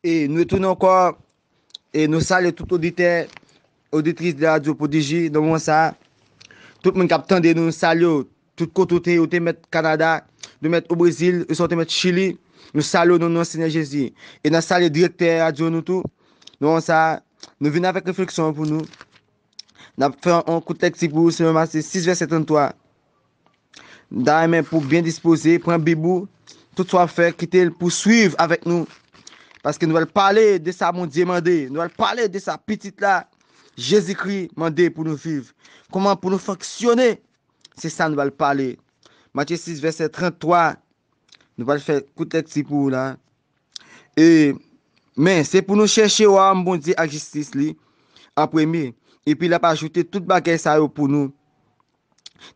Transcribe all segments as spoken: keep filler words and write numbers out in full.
E nou retounen ankò. E nou salye tout oditè, oditris de Radyo Pwodiji nan moman sa a. Tout moun k ap tande nou, nou salye w. Tout kote w te ye, w te mèt Kanada, w te mèt o Brezil, oswa w te mèt Chili. Nou salye w nan non Senyè Jezi. E n ap salye direktè radyo nou tou. Nan moman sa a, nou vin avèk refleksyon an pou nou. N ap fè yon kout lekti pou ou, se Matye sis, vèsè tranntwa. M ta renmen pou w byen dispoze, pran Bib ou, tout sa w ap fè, kite l pou swiv avèk nou. Paske nou pral pale de sa Bondye mande, nou pral pale de sa Pitit la, Jezikri, mande pou nou viv. Kòman pou nou fonksyone, se sa nou pral pale. Matye sis, vèsè tranntwa, nou pral fè kout lekti pou ou la. E, men, se pou nou chèche wayòm Bondye ak jistis li an premye, epi l ap ajoute tout bagay sa yo pou nou.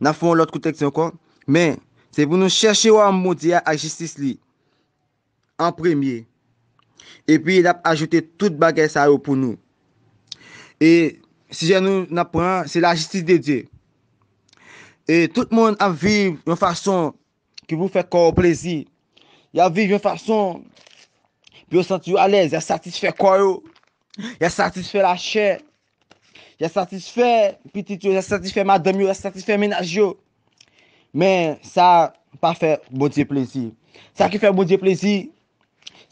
N ap fè yon lòt kout lekti ankò. Men, se pou nou chèche wayòm Bondye a ak jistis li an premye. Epi l ap ajoute tout bagay sa yo pou nou. E sijè nou n ap pran, se lajistis de Dye. E tout moun ap viv yon fason ki pou fè kò yo plezi. Y ap viv yon fason pou yo santi yo alèz, y ap satisfè kò yo, y ap satisfè lachè, y ap satisfè pitit yo, y ap satisfè madanm yo, y ap satisfè mennaj yo. Men sa pa fè Bondye plezi. Sa ki fè Bondye plezi,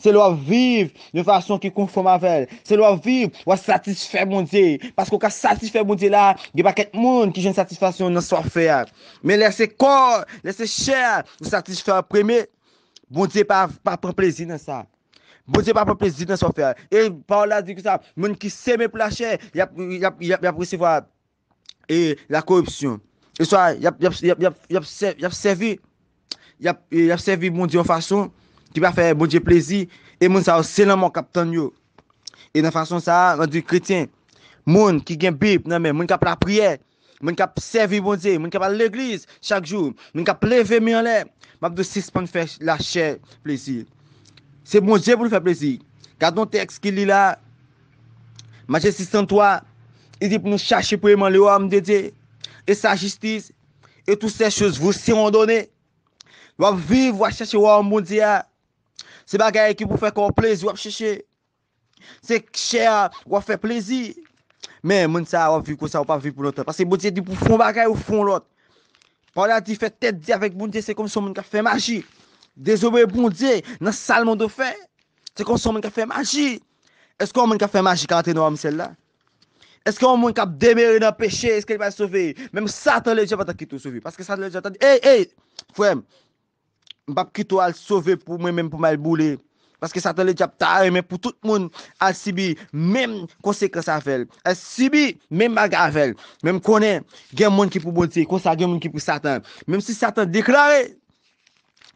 se lè w ap viv yon fason ki konfòm avè l. Se lè w ap viv, w ap satisfè Bondye. Paske w ka satisfè Bondye la, gen pakèt moun ki jwenn satisfaksyon nan sa w ap fè a. Men lè se kò, lè se chè a, ou satisfè an premye, Bondye pa, pa pran plezi nan sa. Bondye pa pran plezi nan sa w ap fè a. E pawòl la di konsa, moun ki seme pou lachè, y ap, y ap, y ap, y ap resevwa e lakoripsyon. Oswa, y ap, y ap, y ap, y ap, y ap sè-, y ap sèvi, y ap, y ap sèvi Bondye yon fason ki pa fè Bondye plezi, e moun sa yo se lanmò k ap tann yo. E nan fason sa a, rann nou kretyen, moun ki gen Bib nan men, moun k ap lapriyè, moun k ap sèvi Bondye, moun k ap al legliz chak jou, moun k ap leve men anlè, m ap di w sispann fè lachè plezi. Se Bondye pou l fè plezi. Gad yon tèks ki li la, Matye sis tranntwa, li di pou nou chache premyèman le royaume de Dieu et sa justice, et toutes ces choses vous seront données. W ap viv, w ap chèche wayòm Bondye a. Se bagay ki pou fè kò w plezi w ap chèche. Se chè a w ap fè plezi. Men moun sa a w ap viv konsa, ou p ap viv pou lontan. Paske Bondye di pou fè yon bagay ou fè yon lòt. Pawòl la di fè tèt di avèk Bondye, se kòmsi yon moun k ap fè maji. Dezobeyi Bondye nan sa lemonn fè, se kòmsi yon moun k ap fè maji. Èske yon moun k ap fè maji ka antre nan wayòm syèl la? Èske yon moun k ap demere nan peche, èske li pral sove? Menm Satan ledyab pa t ap kite w sove. Paske Satan ledyab ta di, ey, ey, frè m, m p ap kite w al sove pou mwen menm pou m al boule. Paske Satan ledyab ta renmen pou tout moun al sibi menm konsekans avè l, al sibi menm bagay avè l. Men m konnen gen moun ki pou Bondye, konsa gen moun ki pou Satan. Menm si Satan deklare,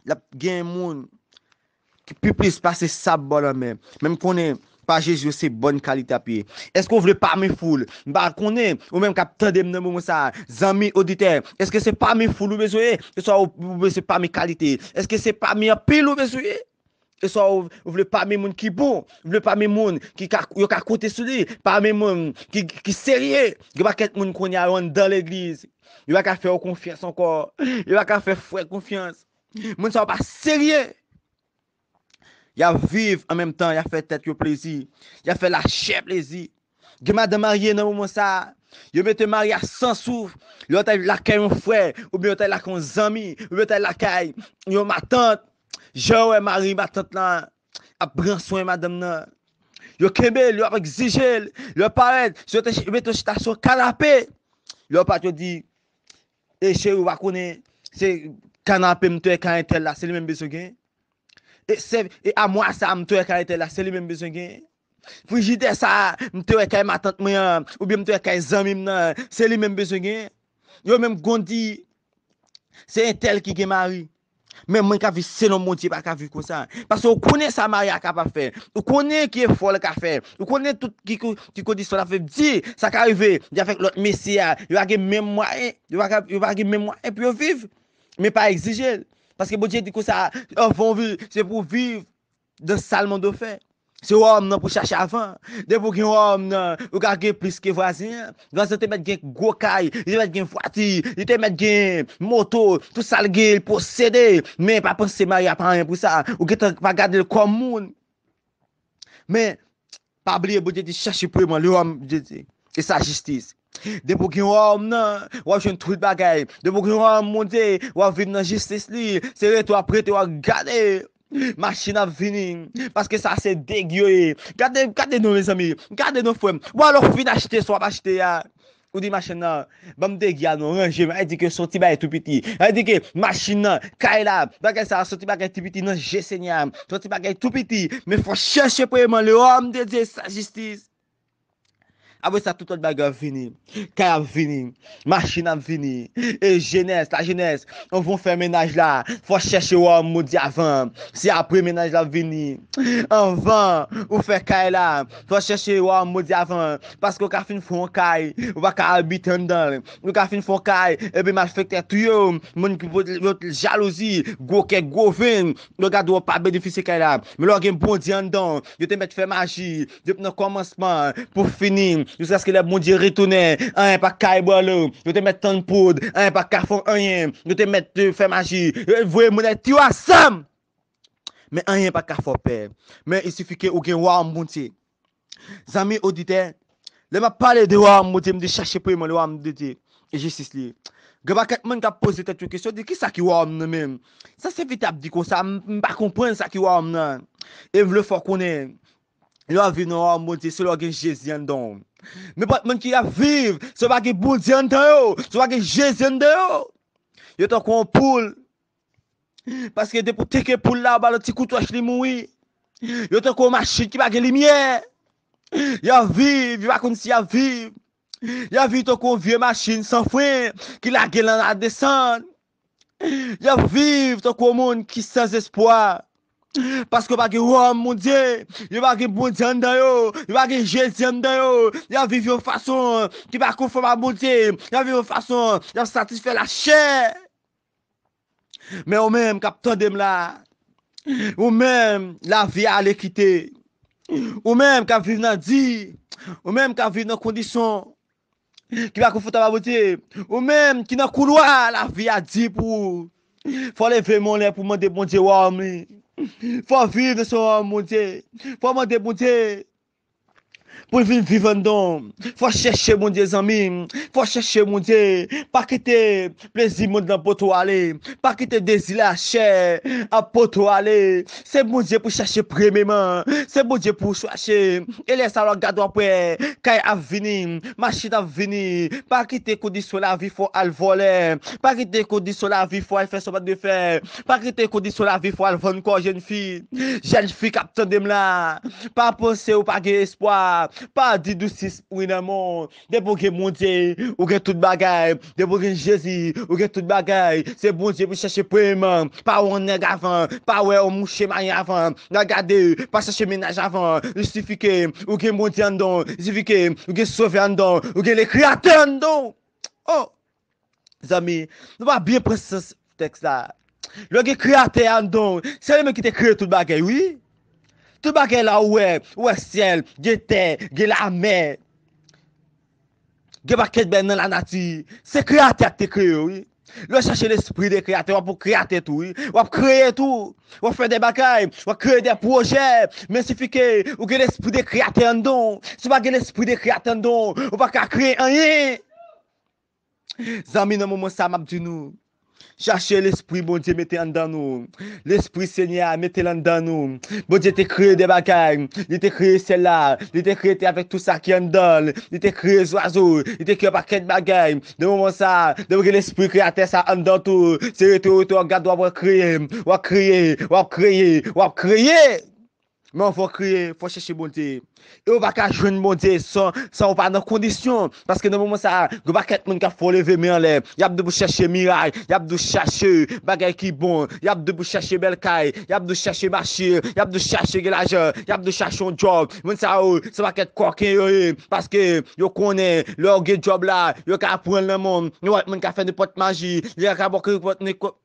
l ap gen moun ki pi plis pase sab bò lanmè. Men m konnen pa Jezi yo se bòn kalite ap ye. Èske w vle pami foul? M pa konnen, ou menm k ap tande m nan moman sa a, zanmi oditè, èske se pami foul ou bezwen ye? Oswa ou, ou bezwen pami kalite? Èske se pami anpil ou bezwen ye? Oswa ou, ou vle pami moun ki bon? Ou vle pami moun ki ka, yo ka konte sou li? Pami moun ki, ki serye? Gen pakèt moun kounye a yo anndan legliz. Yo pa ka fè w konfyans ankò. Yo pa ka fè frè konfyans. Moun sa yo pa serye. Y ap viv an menm tan, y ap fè tèt yo plezi. Y ap fè lachè plezi. Gen madanm marye nan moman sa a, yo mete mari a san souf. Lè yo t al lakay yon frè, oubyen yo t al lakay yon zanmi, oubyen yo t al lakay yon matant, jan yo wè mari matant lan ap pran swen madanm nan. Yo kenbe l, yo ap egzije l, lè yo parèt, si yo te ch-, mete yo chita sou kanape, lè yo parèt yo di, e cheri, ou pa konnen, se kanape m te wè kay entèl la, se li menm bezwen gen. E, se, e amwa sa a m te wè kay entèl la, se li menm bezwen gen. Frijidè sa a m te wè kay matant mwen an, oubyen m te wè kay zanmi m nan, se li menm bezwen gen. Yo menm gon di, se entèl ki gen mari. Men moun k ap viv selon Bondye pa ka viv konsa. Paske ou konnen sa mari a kapab fè. Ou konnen ki efò l ka fè. Ou konnen tout ki, ki, ki kondisyon l ap viv. Di, sa ka rive, li avèk lòt mesye a, yo pa gen menm mwayen. Yo pa ka, yo pa gen menm mwayen pou yo viv. Men pa egzije l. Paske Bondye di konsa, anvan w viv, se pou w viv nan sa lemonn fè. Se wayòm nan pou chache avan. Depi w gen wayòm nan, ou ka gen plis ke vwazen an. Vwazen te mèt gen gwo kay, li te mèt gen vwati, li te mèt gen moto, tout sa l gen, li posede. Men pa panse mari a pa anyen pou sa. Ou gentan pa gade l kòm moun. Men, pa bliye, Bondye di, chèche premyèman le wayòm de Dye e sa jistis. Depi w gen wayòm nan, w ap jwenn tout bagay. Depi w gen wayòm Bondye, w ap viv nan jistis li. Se rete w ap rete, w ap gade. Machin ap vini. Paske sa se deg yo ye. Gade, gade non, mezanmi. Gade non, frè m. Ou alò fin achte sa w ap achte a. Ou di machin nan, ban m degi a non, ranje m. Sa vle di ke se yon ti bagay tou piti. Sa vle di ke machin nan, kay la, bagay sa, se yon ti bagay tou piti nan je Senyè a. Se yon ti bagay tou piti. Men fò chèche premyèman le wayòm de Dye e sa jistis. Apre sa, tout lòt bagay ap vini. Kay ap vini. Machin ap vini. E jenès, lajenès, anvan w fè mennaj la, fò chèche wayòm Bondye avan. Se apre mennaj la ap vini. Anvan ou fè kay la, fò chèche wayòm Bondye avan. Paske w ka fin fè yon kay, ou pa ka abite anndan l. Ou ka fin fè yon kay, epi malfektè touye w. Moun ki pot, pot jalouzi, gwo kè, gwo venn. Yo gade w pa benefisye kay la. Men lè w gen Bondye anndan w, yo te mèt fè maji. Depi nan kòmansman pou fini, jiskaske lè Bondye retounen, anyen pa ka ebranle w. Yo te mèt tann poud, anyen pa ka fè anyen. Yo te mèt, eh, fè maji, yo voye moun al tiye w ansanm. Men anyen pa ka fè w pè. Men il sifi ke ou gen wayòm Bondye. Zanmi oditè, lè m ap pale de wayòm Bondye, m di chèche premyèman le wayòm de Dye e jistis li. Gen pakèt moun k ap poze tèt yo kesyon, di kisa ki wayòm nan menm? Sa se vit ap di konsa, m, m pa konprann sa ki wayòm nan. E m vle fè w konnen, lè w ap viv nan wayòm Bondye, se lè w gen Jezi anndan w. Men pa t moun ki ap viv, se pa gen Bondye anndan yo, se pa gen Jezi anndan yo. Yo tankou yon poul. Paske depi w teke poul la, ou ba l yon ti kout wòch, li mouri. Yo tankou yon machin ki pa gen limyè. Y ap viv, yo pa konn si y ap viv. Y ap viv tankou yon vye machin san fren ki lage nan ladesann. Y ap viv tankou yon moun ki san espwa. Paske yo pa gen wayòm Bondye, yo pa gen Bondye anndan yo, yo pa gen Jezi anndan yo. Y ap viv yon fason ki pa konfòm a Bondye. Y ap viv yon fason y ap satisfè lachè. Men ou menm k ap tande m la, ou menm lavi a ale kite, ou menm k ap viv nan di, ou menm k ap viv nan kondisyon ki pa konfòtab a Bondye, ou menm ki nan koulwa lavi a di pou ou, fò w leve men w anlè pou w mande Bondye wayòm li. Fò w viv nan se wayòm Bondye. Fò w mande Bondye pou l vin viv anndan w. Fò w chèche Bondye, zanmi m. Fò w chèche Bondye. Pa kite plezi mond lan pote w ale. Pa kite dezi lachè ap pote w ale. Se Bondye pou chèche premyeman. Se Bondye pou chèche. E lè sa w ap gade w ap wè kay ap vini, machin ap vini. Pa kite kondisyon lavi fè w al vòlè. Pa kite kondisyon lavi fè w al fè sa w pa t dwe fè. Pa kite kondisyon lavi fè w al vann kò w, jèn fi. Jèn fi k ap tande m la. Pa panse ou pa gen espwa. Pa di dousis wi nan mond. Depi w gen Bondye, ou gen tout bagay. Depi w gen Jezi, ou gen tout bagay. Se Bondye pou chèche premyeman. Pa wè yon nèg avan. Pa wè yon mouche marye avan. Nan gade, pa chèche mennaj avan. Li sifi ke ou gen Bondye anndan w. Li sifi ke ou gen Sovè anndan w. Ou gen le Kreyatè anndan w. Oh! Zanmi, nou pa byen pran sans tèks la. Lè w gen Kreyatè anndan w, se li menm ki te kreye tout bagay, wi. Tout bagay la ou wè, ou wè syèl, gen tè, gen lamè. Gen pakèt bèt nan lanati. Se Kreyatè a ki te kreye yo, wi. Lè w chache lespri de Kreyatè, w ap wè Kreyatè tou, wi. W ap kreye tou. W ap fè de bagay, w ap kreye de pwojè. Men sifi ke ou gen lespri de Kreyatè anndan w. Si w pa gen lespri de Kreyatè anndan w, ou pa ka kreye anyen. Zanmi, nan moman sa, m ap di nou, chache lespri Bondye mete anndan nou. Lespri Senyè a mete l anndan nou. Bondye te kreye de bagay. Li te kreye syèl la. Li te kreye tè avèk tout sa ki anndan l. Li te kreye zwazo. Li te kreye pakèt bagay. Nan moman sa, depi w gen lespri kreyatè sa anndan tou, se rete, rete, w ap gade, w ap kreye. W ap kreye, w ap kreye, w ap kreye. Men anvan w kreye, fò w chèche Bondye. E w pa ka jwenn Bondye san, san w pa nan kondisyon. Paske nan moman sa a, gen pakèt moun k ap fè w leve men anlè. Y ap di w pou chèche miray. Y ap di w chache bagay ki bon. Y ap di w pou chèche bèl kay. Y ap di w chache machin. Y ap di w chache gen lajan. Y ap di w chache yon djòb. Moun sa yo, se pakèt kòken yo ye. Paske yo konnen, lè w gen djòb la, yo ka pran l nan men w. Nenpòt moun ka fè nenpòt maji. Yo ka ba w nenpòt, nenpòt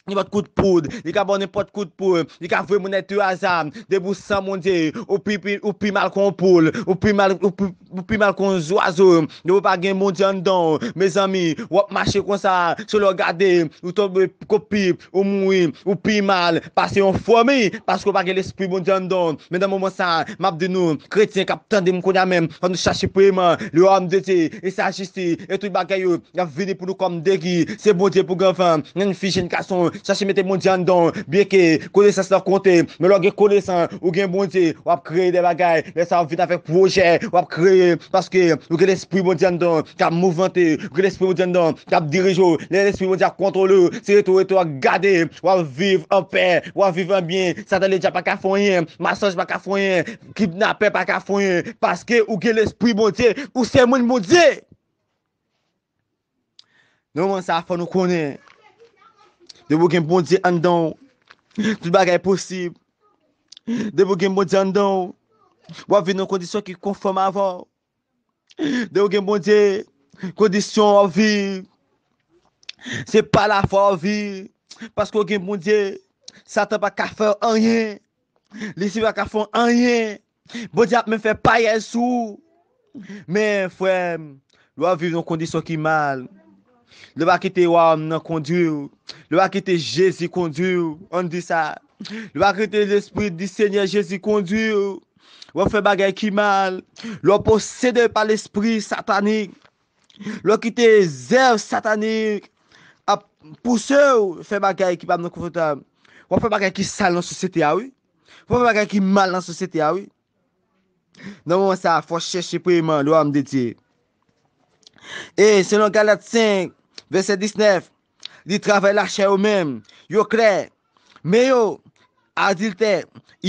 nenpòt kout poud, li ka ba w nenpòt kout poud, li ka voye moun nan tè aza, depi w san Bondye, ou pi, pi, ou pi mal ke yon poul, ou pi mal, ou pi, ou pi mal ke yon zwazo. Depi w pa gen Bondye anndan w, mezanmi, w ap mache konsa, se lè w gade, ou tonbe kot pi, ou mouri, ou pi mal pase yon fomi, paske w pa gen Lespri Bondye anndan w. Men nan moman sa a, m ap di nou, kretyen k ap tande m kounye a menm, fò nou chache premyèman le wayòm de Dye e sa jistis, e tout bagay yo, y ap vini pou nou kòm degi. Se Bondye pou gen van. Jèn fi, jèn gason, chache mete Bondye anndan w. Byenke konesans lan konte, men lè w gen konesans, ou gen Bondye, w ap kreye de bagay. Lè sa a, w ap vin avèk pwojè, w ap kreye, paske ou gen Lespri Bondye anndan w k ap mouvante, ou gen Lespri Bondye anndan w k ap dirije w. Lè Lespri Bondye ap kontwole w, se rete w, rete w ap gade, w ap viv an pè, w ap viv an byen. Satan ledyab pa ka fè w anyen, masonj pa ka fè w anyen, kidnapè pa ka fè w anyen, paske ou gen Lespri Bondye, ou se moun Bondye. Nan moman sa a, fò nou konnen, depi w gen Bondye anndan w, tout bagay posib. Depi w gen Bondye anndan w, w ap viv nan kondisyon ki konfòm avè w. Depi w gen Bondye, kondisyon w ap viv, se pa lafwa w ap viv. Paske w gen Bondye, Satan pa ka fè w anyen. Lisifè pa ka fè w anyen. Bondye ap menm fè payèj sou ou. Men, frè m, lè w ap viv nan kondisyon ki mal, lè w pa kite wayòm nan kondui w, lè w pa kite Jezi kondui w, ann di sa, lè w pa kite Lespri di Senyè Jezi kondui w, w ap fè bagay ki mal, lè w posede pa lespri satanik, lè w kite zèv satanik ap pouse w fè bagay ki pa nan konfòtab, w ap fè bagay ki sal nan sosyete a, wi. W ap fè bagay ki mal nan sosyete a, wi. Nan moman sa a, fò chèche premyèman le wayòm de Dye. E selon Galat senk, vèsè disnèf, li travay lachè yo menm, yo klè. Men yo, adiltè,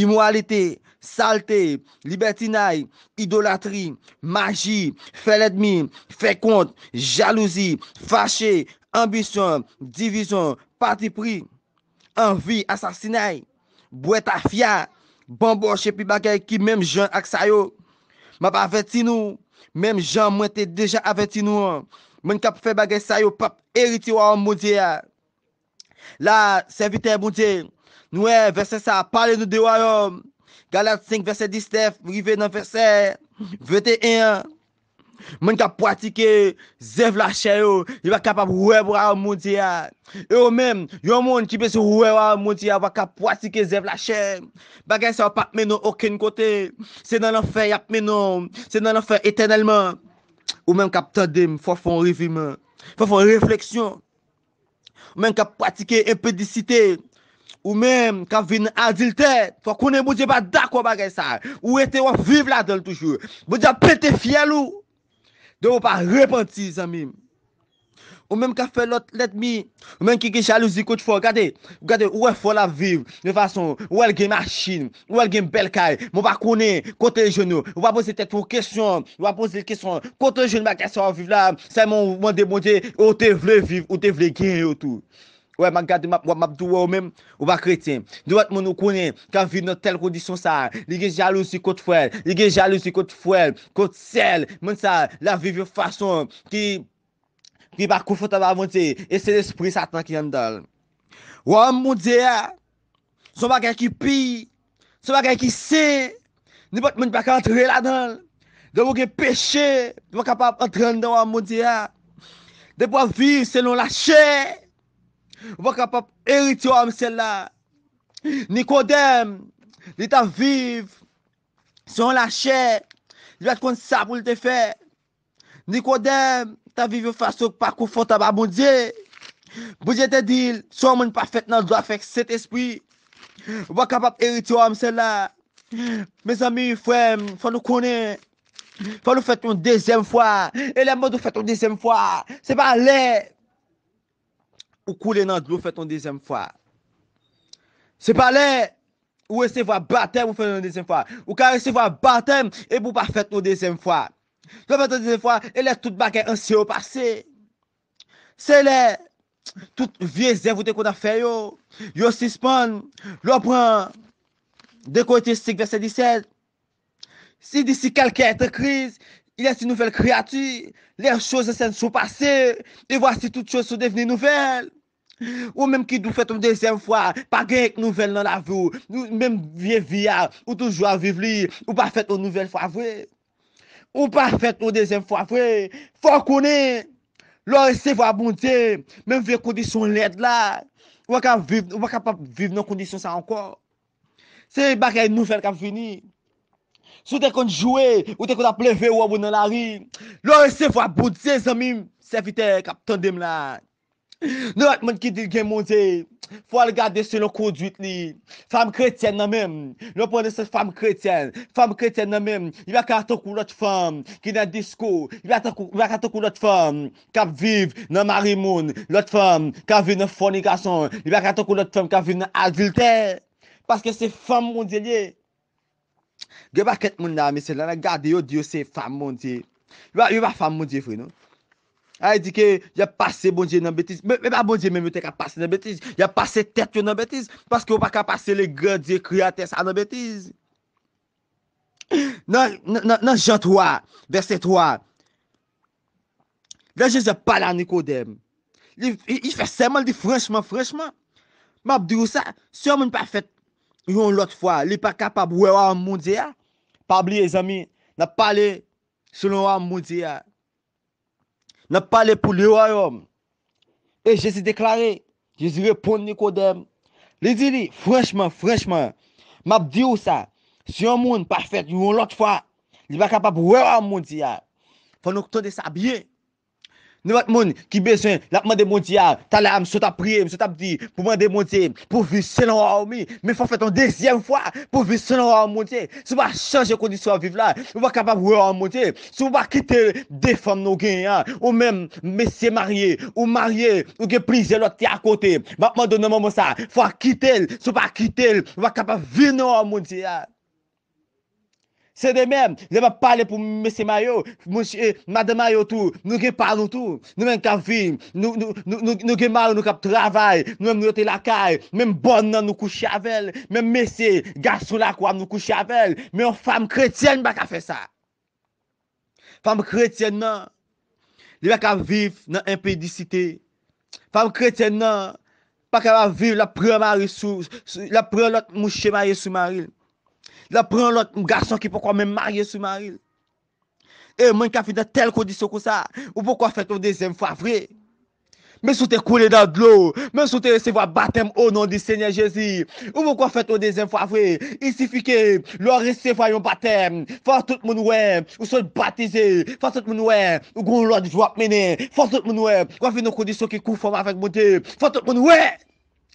imoralite, salte, libètinay, idolatri, maji, fè lènmi, fè kont, jalouzi, fache, anbisyon, divizyon, patipri, anvi, asasinay, bwè tafya, banbòch epi bagay ki menm jan ak sa yo. M ap avèti nou, menm jan mwen te deja avèti nou an. Moun k ap fè bagay sa yo p ap eritye wayòm Bondye a. La, sèvitè Bondye, nou wè vèsè sa a pale nou de wayòm. Galat senk, vèsè disnèf, rive nan vèsè venteyen an. Moun k ap pratike zèv lachè yo, yo pa kapab wè wayòm Bondye a. E ou menm, yon moun ki bezwen wè wayòm Bondye a, ou pa ka pratike zèv lachè. Bagay sa yo p ap mennen w okenn kote. Se nan lanfè y ap mennen w. Se nan lanfè etènèlman. Ou menm k ap tande m, fò w fè yon reviman. Fò w fè yon refleksyon. Ou menm k ap pratike enpidisite, ou menm k ap vin adiltè, fò w konnen Bondye pa dakò bagay sa. Ou rete w ap viv ladan l toujou. Bondye ap pete fyèl ou. Depi w pa repanti, zanmi m. Ou menm k ap fè lòt lènmi, ou menm ki gen jalouzi kont frè w, gade, gade, ou wè frè w la ap viv yon fason, ou wè l gen machin, ou wè l gen bèl kay, men w pa konnen kote l jwenn yo. Ou pa poze tèt ou kesyon, ou pa poze l kesyon, kote l jwenn bagay sa w ap viv la, sèlman ou mande Bondye, ou te vle viv, ou te vle genyen yo tou. Wè, m ap gade, m ap, m ap di w, wè, ou menm, ou pa kretyen. Dwat moun ou konnen k ap viv nan tèl kondisyon sa a, li gen jalouzi kont frè l, li gen jalouzi kont frè l, kont sè l, moun sa a, l ap viv yon fason ki, ki pa konfòtab a Bondye, e se lespri Satan ki anndan l. Wayòm Bondye a, se yon bagay ki pi, se yon bagay ki sen, nenpòt moun pa ka antre ladan l. Depi w gen peche, ou pa kapab antre anndan wayòm Bondye a. Depi w ap viv selon lachè, ou pa kapab eritye wayòm syèl la. Nikodèm, li t ap viv selon lachè, li pa t konn sa pou l te fè. Nikodèm t ap viv yon fason k pa konfòtab a Bondye. Bondye te di l, si yon moun pa fèt nan dlo avèk Sentespri, ou pa kapab eritye wayòm syèl la. Mezanmi, frè m, fò nou konnen, fò nou fèt yon dezyèm fwa. E lè m mande w fèt yon dezyèm fwa, se pa lè ou koule nan dlo fèt yon dezyèm fwa. Se pa lè ou resevwa batèm ou fèt yon dezyèm fwa. Ou ka resevwa batèm epi ou pa fèt yon dezyèm fwa. Lè w fèt yon dezyèm fwa, e lè tout bagay ansyen yo pase. Se lè tout vye zèv ou te konn ap fè yo, yo sispann. Lè w pran de Korentyen senk vèsè disèt, si di si quelqu'un est en Christ, il est une nouvelle créature. Les choses anciennes sont passées, et voici toutes choses sont devenues nouvelles. Ou menm ki dwe fèt yon dezyèm fwa, pa gen anyen k nouvèl nan lavi w. Ou menm vye vi a, ou toujou ap viv li, ou pa fèt yon nouvèl fwa vre. Ou pa fèt yon dezyèm fwa vre. Fò w konnen, lè w resevwa Bondye, menm vye kondisyon lèd la, ou pa ka viv, ou pa kapab viv nan kondisyon sa ankò. Se bagay nouvèl k ap vini. Si w te konn joure, ou te konn ap leve wòb ou nan lari. Lè w resevwa Bondye, zanmi m, sèvitè k ap tande m la, nan lòt moun ki di l gen Bondye, fò w al gade selon konduit li. Fanm kretyèn nan menm, lè w pran nesans fanm kretyèn, fanm kretyèn nan menm, li pa ka tankou lòt fanm ki nan disko, li pa tankou, li pa ka tankou lòt fanm k ap viv nan mari moun, lòt fanm k ap viv nan fònikasyon, li pa ka tankou lòt fanm k ap viv nan adiltè. Paske se fanm Bondye l ye. Gen pakèt moun la, mesye, lè n ap gade yo, di yo se fanm Bondye. Yo pa, yo pa fanm Bondye vre, non. A di ke y ap pase Bondye nan betiz. Men, men pa Bondye menm yo te ka pase nan betiz. Y ap pase tèt yo nan betiz. Paske yo pa ka pase le gran Dye kreyatè sa nan betiz. Nan, nan, nan, nan Jan twa, vèsè twa, lè Jezi ap pale a Nikodèm, li, li, li fè sèman, li di franchman, franchman, m ap di w sa, si yon moun pa fèt yon lòt fwa, li pa kapab wè wayòm Bondye a. Pa bliye, zanmi, n ap pale selon wayòm Bondye a. N ap pale pou le wayòm. E Jezi deklare, Jezi reponn Nikodèm. Li di li, franchman, franchman, m ap di w sa, si yon moun pa fèt yon lòt fwa, li pa kapab wè wayòm Bondye a. Fò nou tande sa byen. Nenpòt moun ki bezwen, l ap mande Bondye a, talè a m sot ap priye, m sot ap di, pou mande Bondye, pou viv selon wayòm li, men fò fèt yon dezyèm fwa pou viv selon wayòm Bondye. Si w pa chanje kondisyon w ap viv la, ou pa kapab wè wayòm Bondye. Si w pa kite de fanm nou genyen an, ou menm mesye marye, ou marye, ou gen plizyè lòt ki akote, m ap mande w nan moman sa, fò w kite l. Si w pa kite l, ou pa kapab viv nan wayòm Bondye a. Se de menm, lè m ap pale pou mesye marye yo, mesye, madanm marye yo tou, nou gen pa nou tou. Nou menm k ap viv, nou, nou, nou, nou, nou gen mari nou k ap travay, nou menm nou rete lakay, menm bòn nan nou kouche avè l, menm mesye, gason lakou a nou kouche avè l. Men yon fanm kretyèn pa ka fè sa. Fanm kretyèn nan, li pa ka viv nan enpidisite. Fanm kretyèn nan pa kapab viv, l ap pran mari sou, sou, l ap pran lòt mouche marye sou mari l. L ap pran lòt gason ki poko menm marye sou mari l. E moun k ap viv nan tèl kondisyon konsa, ou poko fèt yon dezyèm fwa vre. Men si w te koule nan dlo, men si w te resevwa batèm o non di Senyè Jezi, ou poko fèt yon dezyèm fwa vre. I sifi ke lè w resevwa yon batèm, fò tout moun wè ou sot batize, fò tout moun wè ou gon lòt vi w ap mennen, fò tout moun wè w ap viv nan kondisyon ki konfòm avèk Bondye, fò tout moun wè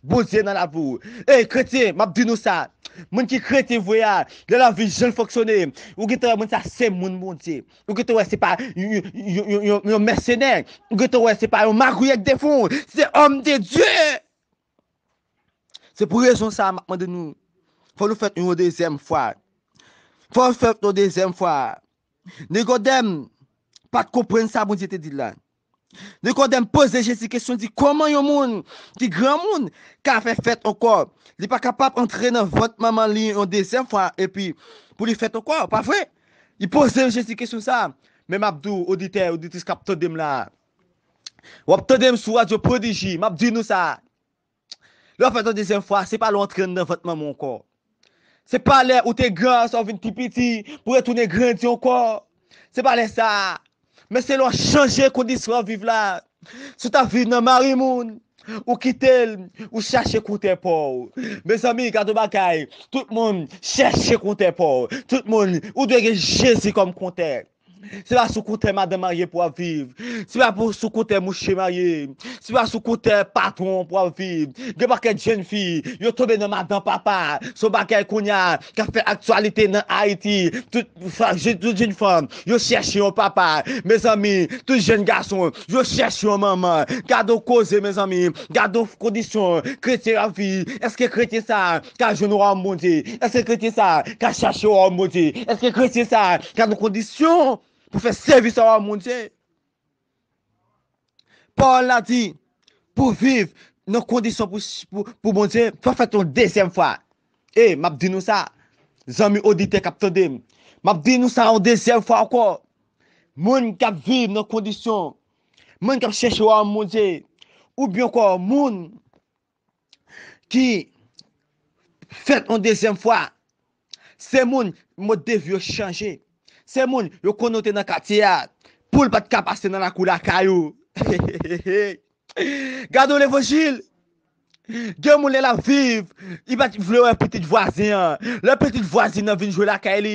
Bondye nan lavi w. Ey, kretyen, m ap di nou sa. Moun ki kretyen vre a, lè lavi jan l fonksyone, ou gentan wè moun sa se moun Bondye. Ou gentan wè se pa yon, yon, yon, yon, yon mèsenè. Ou gentan wè se pa yon magouyè k defann w. Se homme de Dieu. Se pou rezon sa a m ap mande nou. Fò nou fèt yon dezyèm fwa. Fò nou fèt yon dezyèm fwa. Nikodèm pa t konprann sa Bondye te di l la. Nikodèm poze Jezi kesyon, di, kòman yon moun ki granmoun ka fè fèt ankò? Li pa kapab antre nan vant manman li yon dezyèm fwa epi pou li fèt ankò, pa vre? Li poze Jezi kesyon sa. Men m ap di w, oditè, oditris k ap tande m la, w ap tande m sou radyo Pwodiji, m ap di nou sa. Lè w fèt yon dezyèm fwa, se pa lè w antre anndan vant manman w ankò. Se pa lè ou te gran, sa w vin pi piti, pou w retounen grandi ankò. Se pa lè sa a. Men se lè w chanje kondisyon w ap viv la. Si w t ap viv nan mari moun, ou kite l, ou chache kontè pa w. Mezanmi, gade yon bagay. Tout moun chèche kontè pa w. Tout moun, ou dwe gen Jezi kòm kontè. Se pa sou kontè madanm marye pou w ap viv. Se pa pou, sou kontè mouche marye. Se pa sou kontè patwon pou w ap viv. Gen pakèt jèn fi, yo tonbe nan madan papa. Se yon bagay kounye a k ap fè aktyalite nan Ayiti. Tout fa-, je-, tout jèn fanm, yo chèche yon papa. Mezanmi, tout jèn gason, yo chèche yon manman. Gade yon koze, mezanmi. Gade yon kondisyon kretyen ap viv. Èske kretyen sa a ka jwenn wayòm Bondye? Èske kretyen sa a ka chache wayòm Bondye? Èske kretyen sa a ka nan kondisyon pou fè sèvis a wayòm Bondye? Pawòl la di, pou viv nan kondisyon pou, pou, pou Bondye, fò fèt yon dezyèm fwa. E, m ap di nou sa, zanmi oditè k ap tande m, m ap di nou sa yon dezyèm fwa ankò. Moun k ap viv nan kondisyon, moun k ap chèche wayòm Bondye, oubyen ankò moun ki fèt yon dezyèm fwa, se moun, mòd de vi yo chanje. Se moun yo konnen w te nan katye a. Poul pa t ka pase nan lakou lakay ou. Gade w levanjil. Gen moun lè l ap viv, li pa t vle wè pitit vwazen an. Lè pitit vwazen an vin jwe lakay li,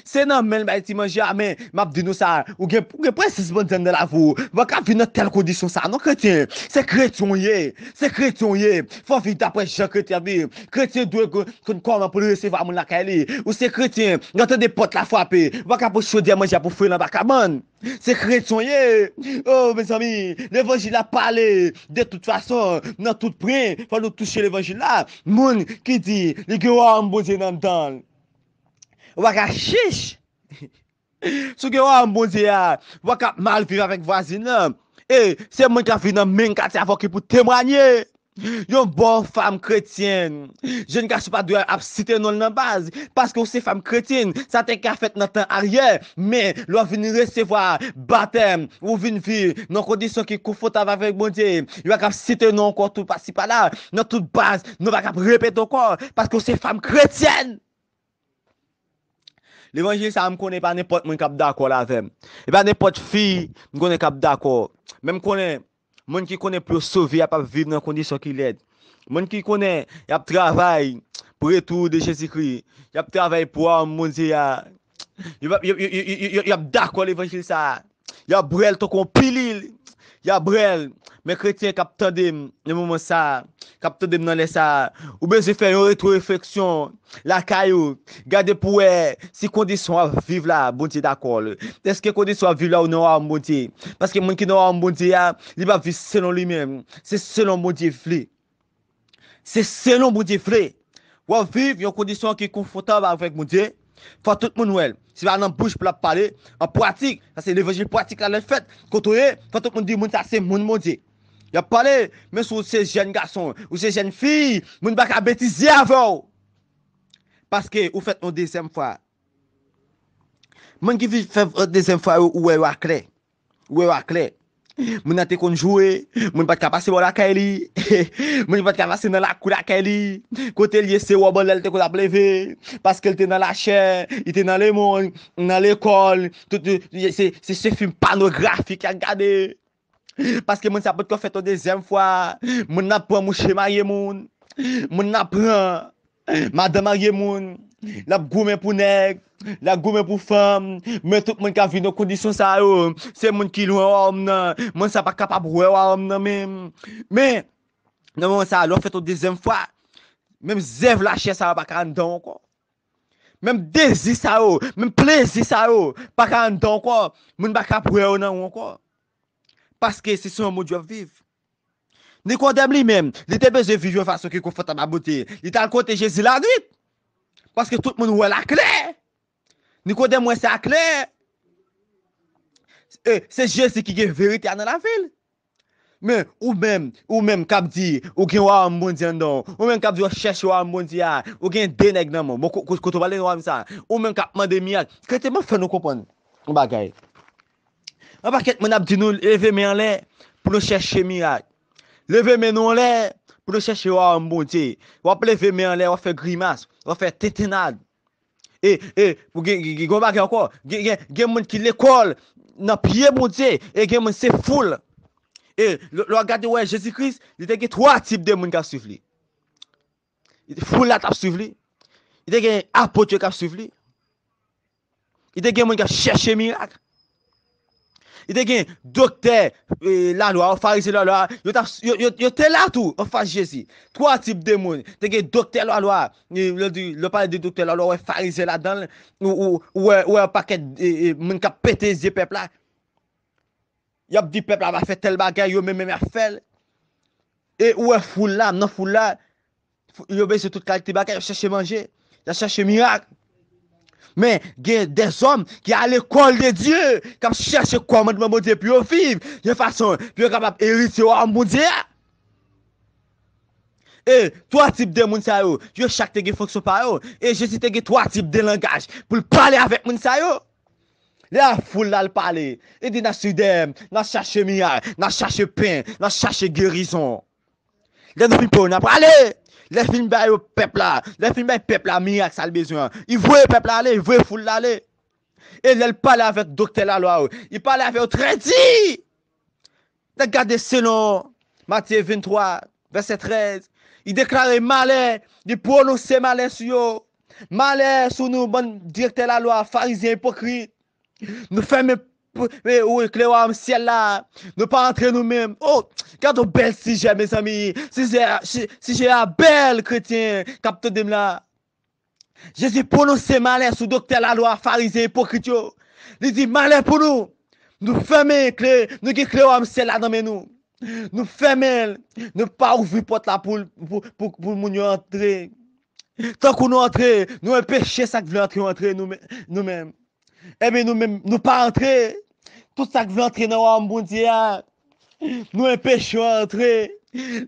se nan men l bay ti manje a, men m ap di nou sa, ou gen, ou gen prensip bandi anndan lavi w. Ou pa ka viv nan tèl kondisyon sa non kretyen. Se kretyen w ye, se kretyen w ye. Fò w viv daprè jan kretyen ap viv. Kretyen dwe ko-, konn kòman pou l resevwa moun lakay li. Ou se kretyen, ou tande pòt la frape, ou pa ka pran chodyè manje a pou fre l anba kabann. Se kretyen w ye. Oh, mezanmi, levanjil la pale. De tout fason, nan tout pwen, fò nou touche levanjil la. Moun ki di li gen wayòm Bondye nan anndan l. Ou pa ka chich. Si w gen wayòm Bondye a, ou pa ka mal viv avèk vwazin nan. E se moun k ap viv nan menm katye avè w ki pou temwanye. Yon bon fanm kretyèn. Jèn gason pa dwe ap site non l nan baz, paske w se fanm kretyèn. Sa te ka fèt nan tan aryè, men lè w vin resevwa batèm, ou vin viv nan kondisyon ki konfòtab avèk Bondye, yo pa ka ap site non ankò tou pasi pala, nan tout baz, non pa ka ap repete ankò, paske w se fanm kretyèn. Levanjil sa a, m konnen e pa nenpòt moun k ap dakò l avè m. E pa nenpòt fi m konnen k ap dakò. Men m konnen moun ki konnen pou yo sove, y ap ap viv nan kondisyon ki lèd. Moun ki konnen y ap travay pou retou de Jezikri. Y ap travay pou wayòm Bondye a. Y ap, y ap, y ap, y ap, y ap, y ap dakò levanjil sa a. Y ap bwè l tankou yon pilil. Y ap bwè l. Men kretyen k ap tande m nan moman sa a, k ap tande m nan lè sa a, ou bezwen fè yon retworefleksyon lakay ou. Gade pou wè si kondisyon w ap viv la, Bondye dakò l. Èske kondisyon w ap viv la ou nan wayòm Bondye? Paske moun ki nan wayòm Bondye a, li p ap viv selon li menm. Se selon Bondye vle. Se selon Bondye vle. W ap viv yon kondisyon ki konfòtab avèk Bondye. Fò tout moun wè l. Se pa nan bouch pou l ap pale, an pratik. Sa se levanjil pratik la lè l fèt. Kote w ye, fò tout moun di moun sa se moun Bondye. Y ap pale, men si w se jèn gason, ou se jèn fi, moun pa ka betize avè w. Paske ou fèt yon dezyèm fwa. Moun ki vi-, fè, euh, dezyèm fwa yo, ou wè yo aklè. Ou wè yo aklè. Moun nan te konn joure, moun pa t ka pase bò lakay li, moun pa t ka pase nan lakou lakay li. Kote l ye, se wòb anlè l te konn ap leve, paske l te nan lachè, li te nan lemonn, nan lekòl, tout, se, se, se fim pònografik y ap gade. Paske moun sa potko fèt yon dezyèm fwa. Moun nan pran mouche marye moun. Moun nan pran madanm marye moun. L ap goumen pou nèg. L ap goumen pou fanm. Men tout moun k ap viv nan kondisyon sa yo, se moun ki lwen wayòm nan. Moun sa pa kapab wè wayòm nan menm. Men, nan moman sa, lè w fèt yon dezyèm fwa, menm zèv lachè sa yo pa ka anndan w ankò. Menm dezi sa yo, menm plezi sa yo, pa ka anndan w ankò. Moun pa ka ap wè yo nan ou ankò. Paske se selon Bondye w ap viv. Nikodèm li menm, li te bezwen viv yon fason ki konfòtab a Bondye. Li t al kote Jezi lannwit. Paske tout moun wè l aklè. Nikodèm wè sa aklè. E, se Jezi ki gen verite a nan lavi l. Men, ou menm, ou menm k ap di, ou gen wayòm Bondye anndan w. Ou menm k ap di, w ap chèche wayòm Bondye a. Ou gen de nèg nan men w. Bon, ko-, ko-, kote w prale nan wayòm sa? Ou menm k ap mande mirak. Kretyen, m ap fè nou konprann yon bagay. Yon pakèt moun ap di nou, leve men anlè pou nou chèche mirak. Leve men nou anlè pou nou chèche wayòm Bondye. W ap leve men anlè, w ap fè grimas, w ap fè tentennad. E, e, pou gen, gen, gen yon bagay ankò. Gen, gen, gen moun ki lekòl nan pye Bondye, e gen moun se foul. E lè, lè w gade, w wè Jezi Kris, li te gen twa tip de moun k ap swiv li. Foul la t ap swiv li. Li te gen apot yo k ap swiv li. Li te gen moun k ap chèche mirak. Li te gen doktè, e, lalwa, farizyen lalwa, yo t ap, yo, yo, yo te la tou, anfas Jezi. Twa tip de moun. Te gen doktè lalwa, e, lè di, lè pale de doktè lalwa, ou wè farizyen ladan l, ou, ou, ou wè, ou wè yon pakèt, e, e, moun k ap pete zye pèp la. Y ap di pèp la va fè tèl bagay, yo menm menm y ap fè l. E ou wè foul la, nan foul la, fou-, yo bezwen tout kalite bagay, y ap chèche manje, y ap chèche mirak. Men, gen dèzòm ki a lekòl de Dye, k ap chèche kòmandman Bondye pou yo viv, yon fason pou yo kapab eritye wayòm Bondye a. E twa tip de moun sa yo, yo chak te gen fonksyon pa yo. E Jezi te gen twa tip de langaj pou l pale avèk moun sa yo. Lè a foul la l pale, li di, n ap swiv dèyè m, n ap chache mirak, n ap chache pen, n ap chache gerizon. Lè nou fin pran yo, n ap prale. Lè fin ba yo pèp la, lè fin bay pèp la mirak sa l bezwen an, li voye pèp la ale, li voye foul la ale. E lè l pale avèk doktè lalwa yo, li pale avè yo trè di. N a gade selon Matye venntwa, vèsè trèz, li deklare malè, li pwononse malè sou yo. Malè sou nou, bann direktè lalwa, farizyen ipokrit. Nou fèmen p- e, ou, kle wayòm syèl la. Nou pa antre nou menm. Oh, gade yon bèl sijè, mezanmi. Sijè, si- sijè a bèl, kretyen k ap tande m la. Jezi pwononse malè sou doktè lalwa, farizyen ipokrit yo. Li di, malè pou nou. Nou fèmen kle, nou gen kle wayòm syèl la nan men nou. Nou fèmen l, nou pa ouvri pòt la pou, pou, pou, pou moun yo antre. Tankou nou antre, nou enpeche sa k vle antre yo antre nou men- nou menm. Ebyen nou menm, nou pa antre. Tout sa k vle antre nan wayòm Bondye a, nou enpeche yo antre.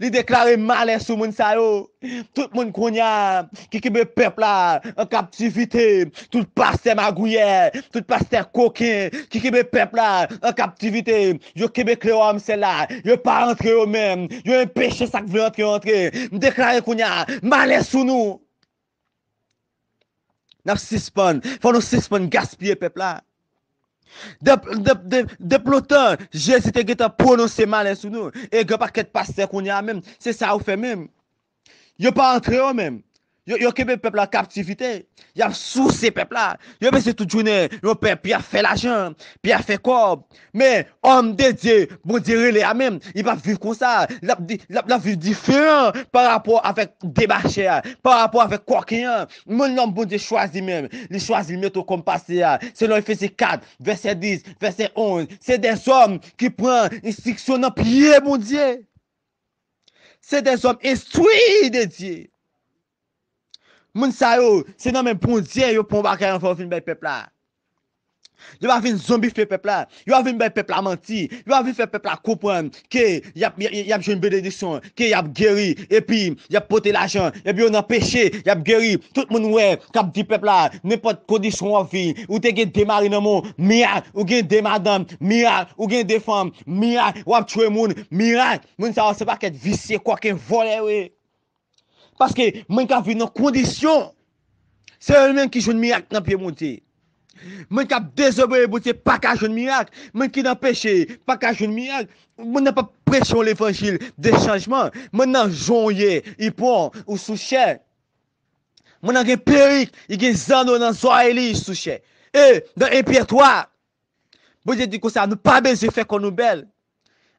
Li deklare malè sou moun sa yo. Tout moun kounye a ki kenbe pèp la an kaptivite, tout pastè magouyè, tout pastè koken ki kenbe pèp la an kaptivite, yo kenbe kle wayòm syèl la, yo pa antre yo menm, yo enpeche sa k vle antre yo antre. M deklare kounye a, malè sou nou. N ap sispann, fò nou sispann gaspiye pèp la. Depi lontan, Jezi te gentan pwononse malè sou nou. E gen pakèt pastè kounye a menm, se sa yo fè menm. Yo pa antre yo menm. Yo, yo kenbe pèp la kaptivite. Y ap souse pèp la. Yo bezwen tout jounen yon pèp, y ap fè lajan, y ap fè kòb. Men, òm de Dye, Bondye rele a menm, li p ap viv konsa. L ap di- l ap- l ap viv diferan pa rapò avèk debachè a, pa rapò avèk kòken an. Moun lòm Bondye chwazi menm, li chwazi, li mete w kòm pastè a. Selon Efezyen kat, vèsè dis, vèsè onz, se dèzòm ki pran enstriksyon nan pye Bondye. Se dèzòm enstwi de Dye. Moun sa yo, se nan men Bondye yo pran bagay anvan yo vin bay pèp la. Yo pa vin zonbifye pèp la. Yo pa vin bay pèp la manti. Yo pa vin fè pèp la konprann ke y ap, y, y ap jwenn benediksyon, ke y ap geri, epi y ap pote lajan, epi yo nan peche, y ap geri. Tout moun wè k ap di pèp la, nenpòt kondisyon w ap viv, ou te gen de mari nan men w, mirak, ou gen de madanm, mirak, ou gen de fanm, mirak, w ap tchwe moun, mirak. Moun sa yo se pakèt visye, kòken, vòlè yo ye. Paske moun k ap viv nan kondisyon, se yo menm ki jwenn mirak nan pye Bondye. Moun k ap dezobeyi Bondye pa ka jwenn mirak. Moun ki nan peche pa ka jwenn mirak. Moun nan p ap preche yon levanjil de chanjman. Moun nan jan w ye, li pran ou sou chè. Moun nan gen perik, li gen zanno nan zòrèy li sou chè. E nan en Pyè twa, Bondye di konsa, nou pa bezwen fè kò nou bèl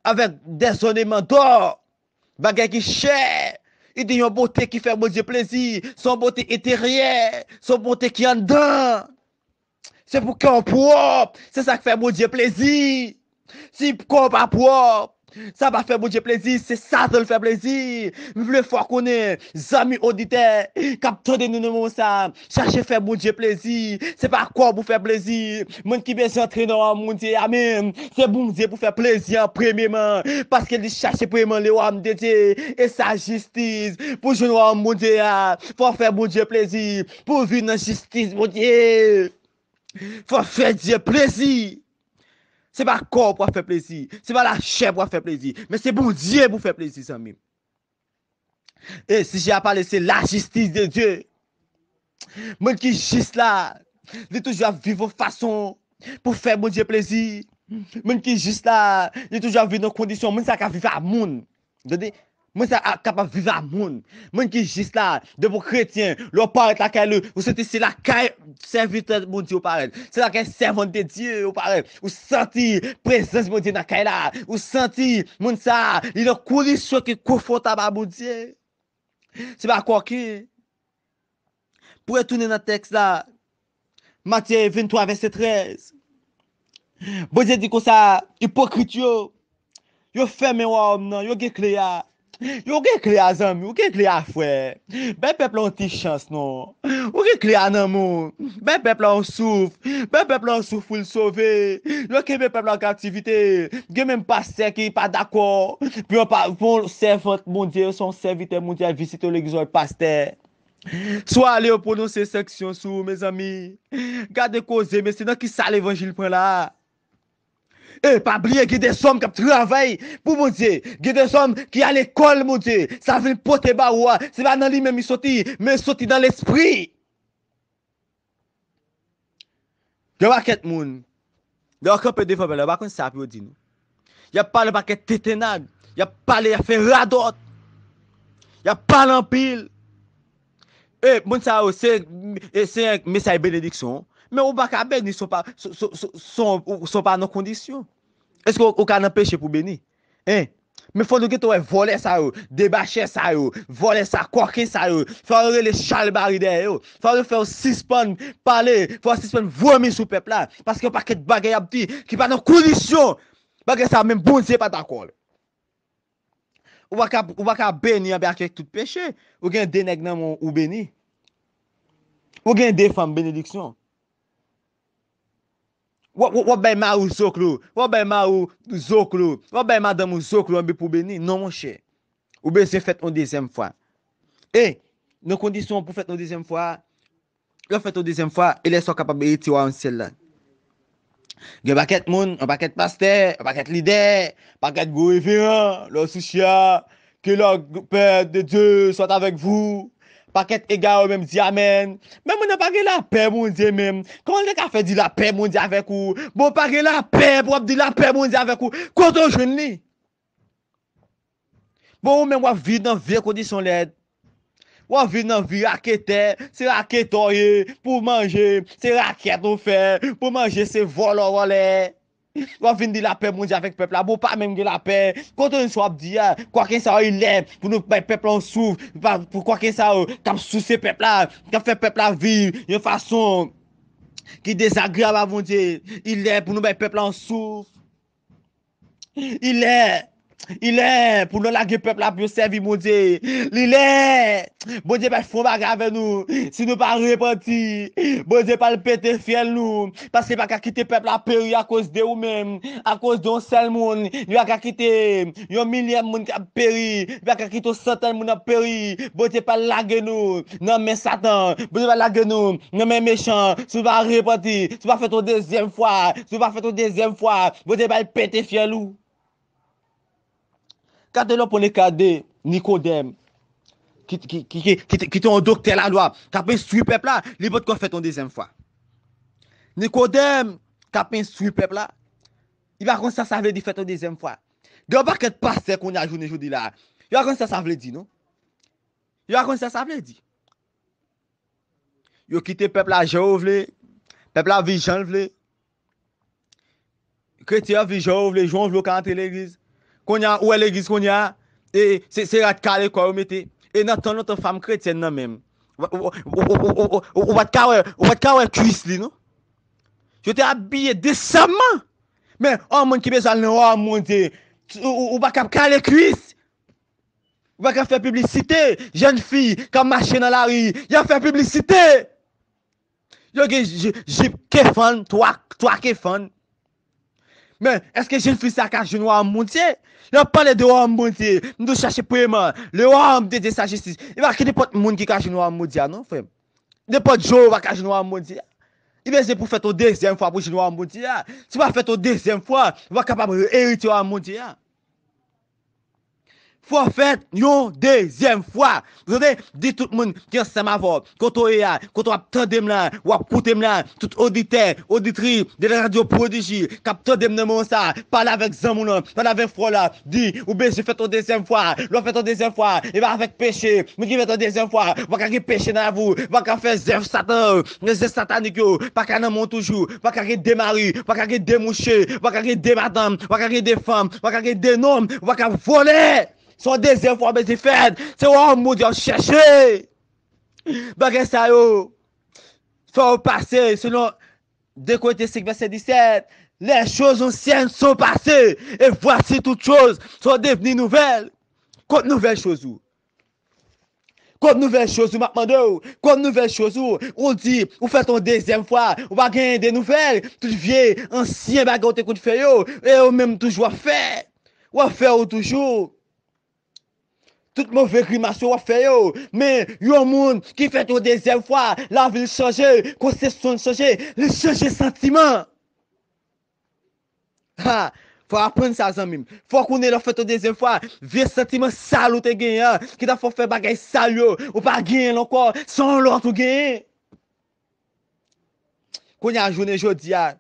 avèk dèzòneman dò, bagay ki chè. Li di yon bote ki fè Bondye plezi, se yon bote enteryè, se yon bote ki anndan. Se pou kè w pwòp, se sa k fè Bondye plezi. Si kò w pa pwòp, sa pa fè Bondye plezi, se Satan l fè plezi. M vle fè w konnen, zanmi oditè k ap tande nou nan moman sa, chache fè Bondye plezi. Se pa kò w pou fè plezi. Moun ki bezwen antre nan wayòm Bondye a menm, se Bondye pou fè plezi an premyeman. Paske li chache premyeman le wayòm de Dye e sa jistis. Pou jwenn wayòm Bondye a, fò w fè Bondye plezi. Pou w viv nan jistis Bondye, fò w fè Dye plezi. Se pa kò w pou w ap fè plezi. Se pa lachè pou w ap fè plezi. Men se Bondye pou w fè plezi, zanmi m. E sijè a pale se lajistis de Dye. Moun ki jis la, li toujou ap viv yon fason pou fè Bondye plezi. Moun ki jis la, li toujou ap viv nan kondisyon moun sa ka viv a moun. Tande? Moun sa a kapab viv a moun. Moun ki jis la, depi w kretyen, lè w parèt lakay li, ou santi se lakay sèvitè Bondye ou parèt. Se lakay sèvant de Dye ou parèt. Ou santi prezans Bondye nan kay la. Ou santi moun sa a, li nan kondisyon ki konfòtab a Bondye. Se pa kòken. Pou retounen nan tèks la, Matye venntwa, vèsè trèz. Bondye di konsa, ipokrit yo, yo fèmen wayòm nan, yo gen kle a. Yo gen kle a, zanmi, ou gen kle a, frè. Bay pèp la yon ti chans non. Ou gen kle a nan men w. Bay pèp la yon souf. Bay pèp la yon souf pou l sove. Yo kenbe pèp la an kaptivite. Gen menm pastè ki pa dakò pou yon pa- pou yon sèvant Bondye, se yon sèvitè Bondye al vizite w legliz, yon pastè. Swa ale yo pwononse sanksyon sou ou, mezanmi. Gade koze, mesye, nan kisa levanjil pran la? E pa bliye, gen de zòm k ap travay pou Bondye. Gen de zòm ki a lekòl Bondye. Sa vin pote ba ou a, se pa nan li menm li soti, men soti nan lespri. Gen pakèt moun, lè yo kanpe devan pèp la, yo pa konn sa pou yo di non. Y ap pale pakèt tetennad, y ap pale, y ap fè radòt, y ap pale anpil. E moun sa yo, se, e se yon mesaj benediksyon. Men ou pa ka beni si w pa, si, si, si, si w pa nan kondisyon. Èske w, ou ka nan peche pou beni? Hein? Men fò nou gentan wè vòlè sa yo, debachè sa yo, vòlè sa, kòken sa yo. Fò yo rele chalbari dèyè yo. Fò yo fè yo sispann pale, fò yo sispann vomi sou pèp la. Paske yon pakèt bagay y ap di ki pa nan kondisyon. Bagay sa menm Bondye pa dakò. Ou pa ka, ou pa ka beni anba avèk tout peche. Ou gen de nèg nan men w, ou beni. Ou gen de fanm, benediksyon. W ap, w ap, w ap bay mari w zoklo, w ap bay mari w zoklo, w ap bay madanm ou zoklo, anben pou beni. Non, monchè. Ou bezwen fèt yon dezyèm fwa. E, nan kondisyon pou fèt yon dezyèm fwa, lè w fèt yon dezyèm fwa, e lè sa w kapab erite wayòm syèl la. Gen pakèt moun, yon pakèt pastè, yon pakèt lidè, pakèt gwo reveran, lè w sou chè a, que la paix de Dieu soit avec vous. Pakèt egare yo menm di amèn. Men moun nan pa gen lapè Bondye menm. Kòman l te ka fè di lapè Bondye avèk ou? Bon, pa gen lapè pou w ap di lapè Bondye avèk ou. Kote w jwenn li? Bon, ou menm w ap viv nan vye kondisyon lèd. W ap viv nan vi raketè, se raketè w ye, pou w manje, se rakèt ou fè, pou w manje, se vòlè w vòlè. W ap vin di lapè Bondye avèk pèp la. Bon, w pa menm gen lapè. Kote w jwenn sa w ap di a? Kòken sa yo, li lè pou nou bay pèp la yon souf. Pa, pou kòken sa yo k ap souse pèp la, k ap fè pèp la viv yon fason ki dezagreyab a Bondye. Li lè pou nou bay pèp la yon souf. Li lè, li lè pou nou lage pèp la pou yo sèvi Bondye. Li lè Bondye pral fè yon bagay avè nou si nou pa repanti. Bondye pral pete fyèl nou. Paske li pa ka kite pèp la peri akoz de ou menm, akoz de yon sèl moun. Li pa ka kite yon milye moun k ap peri. Li pa ka kite yon santèn moun ap peri. Bondye pral lage nou nan men Satan. Bondye pral lage nou nan men mechan. Si w pa repanti, si w pa fèt yon dezyèm fwa, si w pa fèt yon dezyèm fwa, Bondye pral pete fyèl ou. Gade lè w pran le ka de Nikodèm, ki, ki, ki, ki, ki, te- ki te yon doktè lalwa, k ap enstwi pèp la, li potko fèt yon dezyèm fwa. Nikodèm, k ap enstwi pèp la, li pa konn sa sa vle di fèt yon dezyèm fwa. Gen yon pakèt pastè kounye a jounen jodi la, yo pa konn sa sa vle di, non. Yo pa konn sa sa vle di. Yo kite pèp la jan yo vle. Pèp la viv jan l vle. Kretyen an viv jan yo vle, jan yo vle yo ka antre legliz. Kounye a, ou wè legliz kounye a, e, se, se rad kale kò yo mete. E nan tan lontan, fanm kretyèn nan menm, ou, ou pa t ka wè, ou pa t ka wè kwis li, non. Yo te abiye desanman. Men, yon moun ki bezwen al nan wayòm Bondye, ou, ou, ou pa ka ap kale kwis. Ou pa ka fè piblisite. Jèn fi k ap mache nan lari, y ap fè piblisite. Yo gen ji- jip kefann, twa, twa kefann. Men, èske jèn fi sa ka jwenn wayòm Bondye? Lè w ap pale de wayòm Bondye, m tou chache premyèman, le royaume de Dieu, sa jistis. E pa ki nenpòt moun ki ka jwenn wayòm Bondye a, non, frè m. Nenpòt jan w pa ka jwenn wayòm Bondye a. Li bezwen pou fèt yon dezyèm fwa pou jwenn wayòm Bondye a. Si w pa fèt yon dezyèm fwa, ou pa kapab erite wayòm Bondye a. Fò fèt yon dezyèm fwa. Ou tande? Di tout moun ki ansanm avè w, kote w ye a, kote w ap tande m la, w ap koute m la, tout oditè, oditris de la radyo Pwodiji k ap tande m nan moman sa, pale avèk zanmi w lan, pale avèk frè w la, di ou bezwen fèt yon dezyèm fwa. Lè w fèt yon dezyèm fwa, e pa avèk peche. Moun ki fèt yon dezyèm fwa, ou pa ka gen peche nan lavi w, ou pa ka fè zèv Satan yo, zèv satanik yo pa ka nan men w toujou, ou pa ka gen de mari, ou pa ka gen de mouche, ou pa ka gen de madanm, ou pa ka gen de fanm, ou pa ka gen de nonm, ou pa ka vòlè. Se yon dezyèm fwa w bezwen fèt. Se wayòm Bondye w ap chèche. Bagay sa yo, fò w pase selon de Korentyen senk vèsè disèt. Les choses anciennes sont passées, et voici toutes choses sont devenues nouvelles. Kot nouvèl choz ou? Kot nouvèl choz ou, m ap mande w? Kot nouvèl choz ou? Ou di ou fèt yon dezyèm fwa, ou pa genyen de nouvèl. Tout vye, ansyen bagay ou te konn fè yo, e yo menm toujou w ap fè. W ap fè yo toujou. Tout move grimas yo w ap fè yo. Men, yon moun ki fèt yon dezyèm fwa, lavi l chanje, konsepsyon l chanje, li chanje santiman. Ha! Fò w aprann sa, zanmi m. Fò w konnen lè w fèt yon dezyèm fwa, vye santiman sal ou te genyen an, ki t ap fè w fè bagay sal yo, ou pa genyen l ankò, se yon lòt ou genyen. Kounye a jounen jodi a,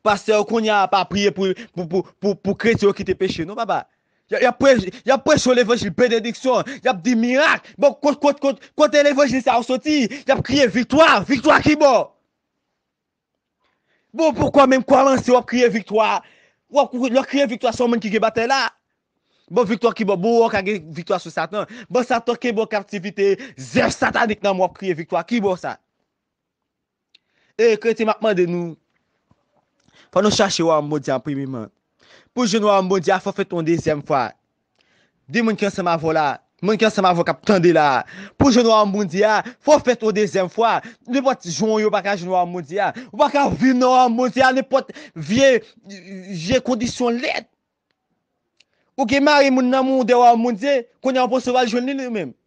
pastè yo kounye a pa priye pou, pou, pou, pou, pou kretyen yo kite peche, non, papa. Y ap, y ap pre-, y ap preche levanjil benediksyon, y ap di mirak. Bon, kot, kot, kot, kote levanjil sa yo soti? Y ap kriye viktwa, viktwa ki bò? Bon, poukò menm kòmanse w ap kriye viktwa? W ap, lè w kriye viktwa, se yon moun ki gen batay la. Bon, viktwa ki bò? Bon, w ka gen viktwa sou Satan. Bon, Satan kenbe w kaptivite, zèv satanik nan men w, w ap kriye viktwa. Ki bò sa? E kretyen, m ap mande nou, fò nou chache wayòm Bondye a premyeman. Pou jwenn wayòm Bondye a, fò fèt yon dezyèm fwa. Di moun ki ansanm avè w la, moun ki ansanm avè w k ap tande la, pou jwenn wayòm Bondye a, fò fèt yon dezyèm fwa. Nenpòt jan w ye, w pa ka jwenn wayòm Bondye a. Ou pa ka viv nan wayòm Bondye a, nenpòt vye, vye kondisyon lèd. Ou gen mari, moun nan moun de wayòm Bondye, kounye a w panse w al jwenn li, li menm.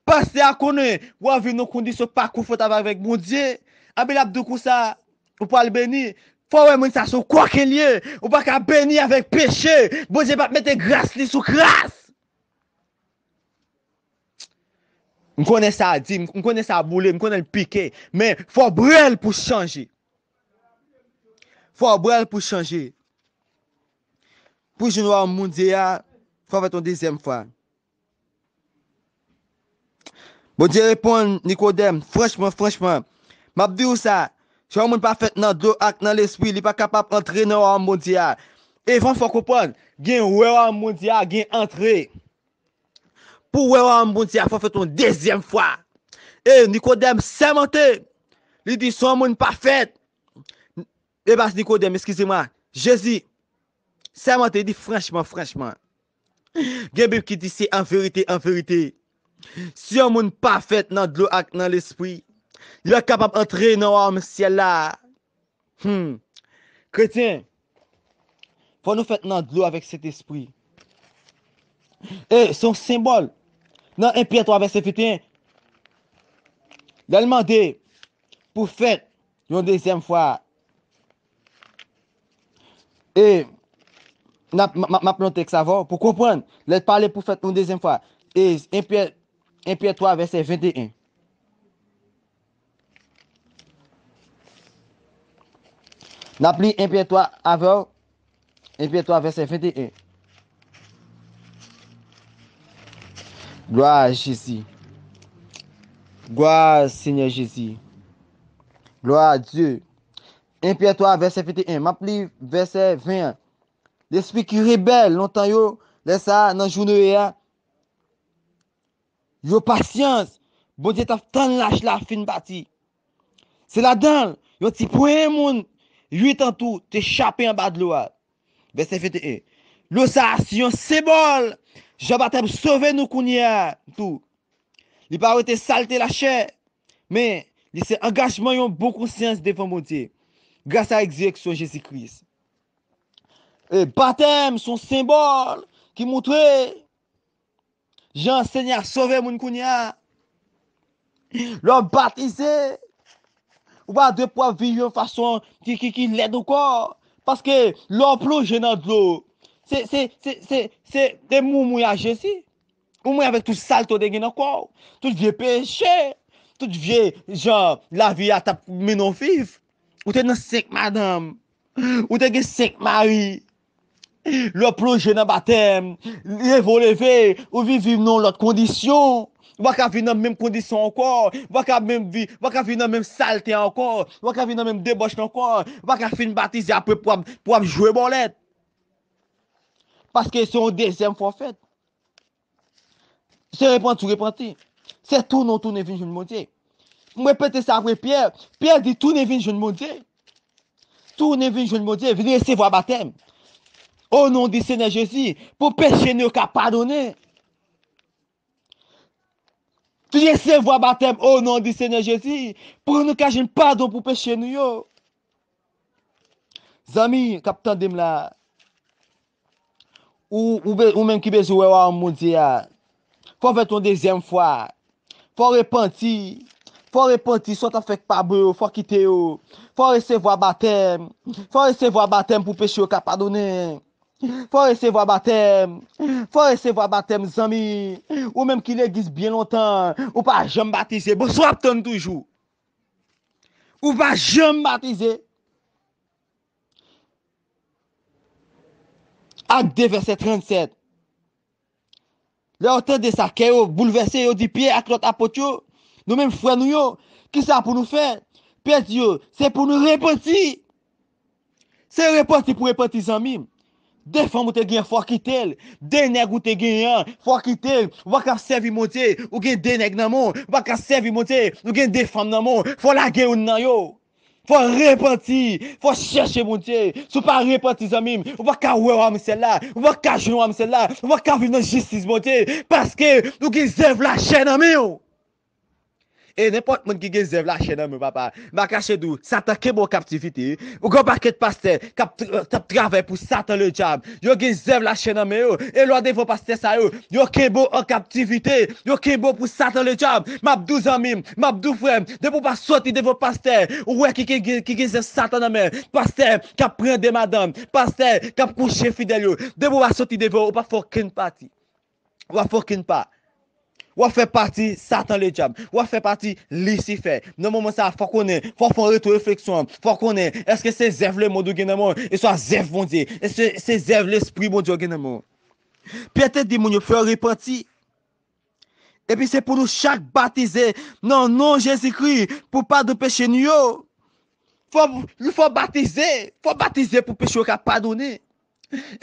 Pastè a konnen w ap viv nan kondisyon pa konfòtab avèk Bondye. Anpi l ap di w konsa, ou pral beni. Fò w wè moun sa se yon kòken l ye. Ou pa ka beni avèk peche. Bondye p ap mete gras li sou kras. M konnen sa di, m konnen sa boule, m konnen l pike. Men fò w brèl pou chanje. Fò w brèl pou chanje. Pou jwenn wayòm Bondye a, fò w fèt yon dezyèm fwa. Bondye reponn Nikodèm, franchman, franchman, m ap di w sa, si yon moun pa fèt nan dlo ak nan Lespri, li pa kapab antre nan wayòm Bondye a. Evan, fò w konprann, gen wè wayòm Bondye a, gen antre. Pou wè wayòm Bondye a, fò w fèt yon dezyèm fwa. E Nikodèm sèmante, li di, si yon moun pa fèt, e pa Nikodèm, eskize mwa, Jezi sèmante, li di franchman, franchman. Gen Bib ki di se an verite, an verite. Si yon moun pa fèt nan dlo ak nan Lespri, li pa kapab antre nan wayòm syèl la. Hmm. Kretyen, fò nou fèt nan dlo avèk Sentespri. E se yon senbòl. Nan en Pyè twa vèsè venteyen, lè l mande pou fèt yon dezyèm fwa. E n ap, m, m, m ap li yon tèks avè w pou konprann. Lè l pale pou fèt yon dezyèm fwa. E en Pyè, en Pyè twa vèsè venteyen. N ap li en Pyè twa avè w. En Pyè twa vèsè venteyen. Glwa a Jezi. Glwa a Senyè Jezi. Glwa a Dye. En Pyè twa vèsè venteyen. M ap li vèsè ven an. Lespri ki rebèl lontan yo, lè sa a, nan jou Noye a, yo pasyans. Bondye t ap tann lach la fin pati. Se ladan l, yon ti ponyen moun, uit an tou, te chape anba dlo a. Vèsè venteyen. Dlo sa a se yon senbòl. Jan batèm sove nou kounye a tou. Li pa rete salte lachè, men li se angajman yon bon konsyans devan Bondye, gras a egzekisyon Jezi Kris. E batèm se yon senbòl ki montre jan Senyè a sove moun kounye a. Lè w batize, ou pa dwe pou w ap viv yon fason ki, ki, ki lèd ankò. Paske lè w plonje nan dlo, se, se, se, se, se, se mouri a Jezi. Ou mouri avèk tout salte w te gen nan kò w, tout vye peche, tout vye jan lavi a t ap mennen w viv. Ou te nan senk madanm, ou te gen senk mari. Lè w plonje nan batèm, leve w leve, ou vin viv nan yon lòt kondisyon. Ou pa ka viv nan menm kondisyon ankò. Ou pa ka menm vi-, ou pa ka viv nan menm salte ankò. Ou pa ka viv nan menm debòch ankò. Ou pa ka fin batize apre pou w ap, pou w ap jwe bòlèt. Paske se yon dezyèm fwa w fèt. Se repanti w repanti. Se tounen w tounen vin jwenn Bondye. M repete sa apre Pyè. Pyè di, tounen vin jwenn Bondye. Tounen vin jwenn Bondye. Vin resevwa batèm. O non di Senyè Jezi, pou peche nou yo ka padonnen. Vin resevwa batèm o non di Senyè Jezi, pou nou ka jwenn padon pou peche nou yo. Zanmi k ap tande m la, ou, ou, be-, ou menm ki bezwen wè wayòm Bondye a, fò w fèt yon dezyèm fwa. Fò w repanti. Fò w repanti, sa w t ap fè k pa bon yo, fò w kite yo. Fò w resevwa batèm. Fò w resevwa batèm pou peche yo ka padonnen. Fò w resevwa batèm. Fò w resevwa batèm, zanmi. Ou menm ki legliz byen lontan, ou pa janm batize. Bon, sa w ap tann toujou? Ou pa janm batize. Ak de vèsè trannsèt. Lè yo tande sa, kè yo boulvèse, yo di Pyè ak lòt apot yo, nou menm frè nou yo, kisa pou nou fè? Pyè di yo, se pou nou repanti. Se repanti pou repanti, zanmi m. De fanm ou te genyen, fò kite l. De nèg ou te genyen an, fò kite l. Ou pa ka sèvi Bondye, ou gen de nèg nan men w. Ou pa ka sèvi Bondye, ou gen de fanm nan men w. Fò lage youn nan yo. Fò repanti, fò chèche Bondye. Si w pa repanti, zanmi m, ou pa ka wè wayòm syèl la. Ou pa ka jwenn wayòm syèl la. Ou pa ka viv nan jistis Bondye. Paske ou gen zèv lachè nan men w. E nenpòt moun ki gen zèv lachè nan men w, papa, m pa kache di w, Satan kenbe w an kaptivite. Ou gen yon pakèt pastè k ap t-, t ap travay pou Satan ledyab. Yo gen zèv lachè nan men yo. E lè w devan pastè sa yo, yo kenbe w an kaptivite. Yo kenbe w pou Satan ledyab. M ap di w, zanmi m, m ap di w, frè m, depi w pa soti devan pastè, ou wè ki, ki, ki, ki gen zèv Satan nan men. Pastè k ap pran de madanm. Pastè k ap kouche fidèl yo. Depi w pa soti devan, ou pa fè okenn pati. W ap fè okenn pa. W ap fè pati Satan ledyab. W ap fè pati Lisifè. Nan moman sa a, fò konnen, fò fè yon retwo refleksyon. Fò konnen, èske se zèv lemonn ou gen nan men w, eswa zèv Bondye? Èske se zèv Lespri Bondye w gen nan men w? Pyè te di moun yo fè yo repanti. Epi se pou nou chak batize nan non Jezikri pou padon peche nou yo. Fò, fò batize. Fò batize pou peche yo ka padonnen.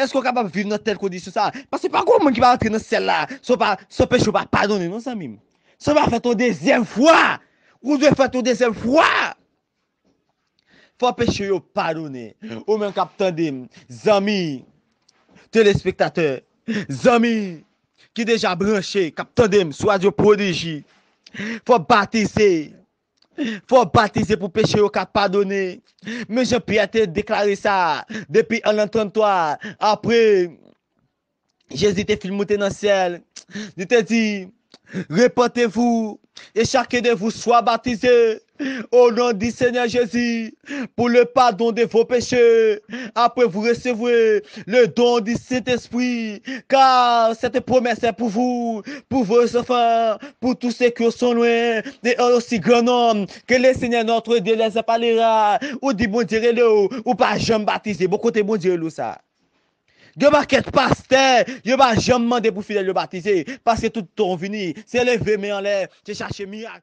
Èske w kapab viv nan tèl kondisyon sa? Paske pa gen moun ki va rantre nan syèl la san pa, san peche yo pa padonnen, non, zanmi m. San pa fèt yon dezyèm fwa. Ou dwe fèt yon dezyèm fwa. Fò peche yo padonnen. Ou menm k ap tande m, zanmi, telespektatè, zanmi ki deja branche, k ap tande m sou Radyo Pwodiji, fò batize. Fò batize pou peche yo ka padonnen. Men jan Pyè te deklare sa depi an lan tranntwa, apre Jezi te fin moute nan syèl, li te di, repentez-vous, et chacun de vous soit baptisé au nom du Seigneur Jésus pour le pardon de vos péchés. Après, vous recevrez le don du Saint-Esprit, car cette promesse est pour vous, pour vos enfants, pour tous ceux qui sont loin, et aussi grand nombre que le Seigneur notre Dieu les appellera. Ou di Bondye rele w, ou pa janm batize. Bon, kote Bondye rele w sa? Gen pakèt pastè, yo pa janm mande pou fidèl yo batize, paske tout tan w vini, se leve men anlè, se chache mirak.